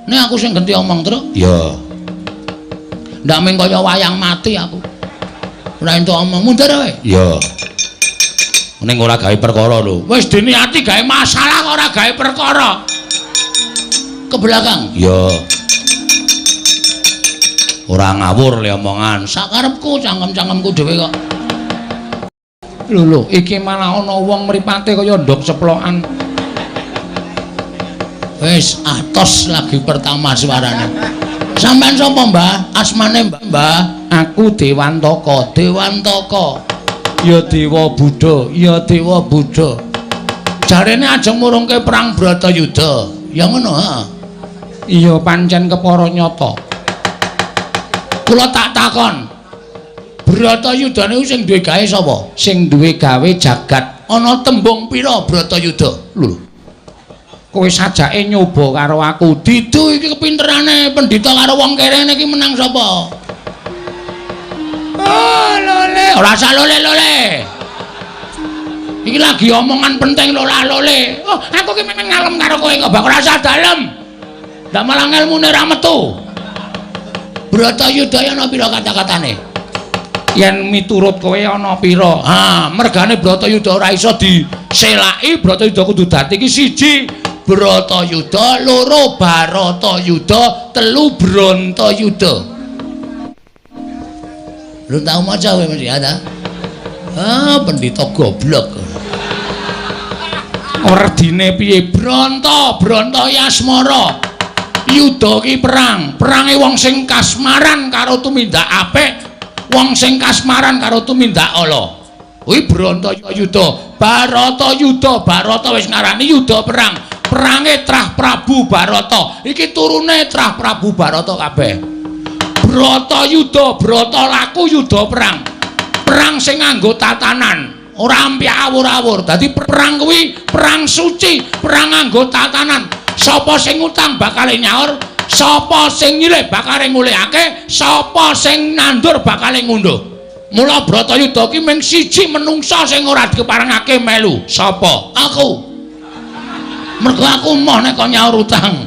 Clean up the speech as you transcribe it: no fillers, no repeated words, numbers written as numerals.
Nek aku sing genti omong, Truk. Ya. Ndak mung kaya wayang mati aku. Ora entuk omong, mundur kowe. Ya. Ning ora gawe perkara lho. Wis diniati gawe masalah kok ora gawe perkara. Ke belakang. Ya. Ora ngawur le omongan. Sakarepku cangkem-cangkemku dhewe kok. Lho lho, iki malah ana wong mripate kaya ndok ceplokan. Wis atos lagi pertama suarane. Sampeyan sapa, Mbah? Asmane, Mbah? Aku Dewantaka. Dewantaka. Ya Dewa Buddha, ya Dewa Buddha. Jarene ajeng murungke perang Bratayuda. Ya ngono, ha. Iya pancen kepara nyata. Kula tak takon. Bratayuda niku sing duwe gawe sapa? Sing duwe gawe jagat. Ana tembung pira Bratayuda? Lho. Kowe sajake nyoba karo aku. Didu iki kepinterane pendhita karo wong kerene iki menang sapa? Oh, lole, ora usah lole-lole. Iki lagi omongan penting lola lole. Oh, aku ki memang ngalem karo kowe kok bak ora usah dalem. Ndak malah ngelmune ra metu. Bratayuda ana pira kata-katane? Yen miturut kowe ana pira? Ha, mergane Bratayuda ora iso diselaki, Bratayuda kudu dadi iki siji Bratayuda, loro Baratayuda, telu Brantayuda. Lu tau maca kowe mesti ya ta? Ah, pendhita goblok. Werdine piye? Branta, Branta Yasmara. Yuda ki perang, perange wong sing kasmaran karo tumindak apik, wong sing kasmaran karo tumindak ala. Kuwi Brantayuda, Baratayuda, Barata wis ngarani yuda perang. Perange Trah Prabu Barata. Iki turune Trah Prabu Barata kabeh. Bratayuda, brata laku yuda perang. Perang sing nganggo tatanan, ora ampyak awur-awur. Dadi perang kuwi perang suci, perang nganggo tatanan. Sapa sing ngutang bakale nyaur, sapa sing nyilih bakale ngulihake, sapa sing nandur bakale ngunduh. Mula Bratayuda ki mung siji menungsa sing ora dikeparengake melu. Sapa? Aku. Mergo aku emoh nek kon nyaur utang.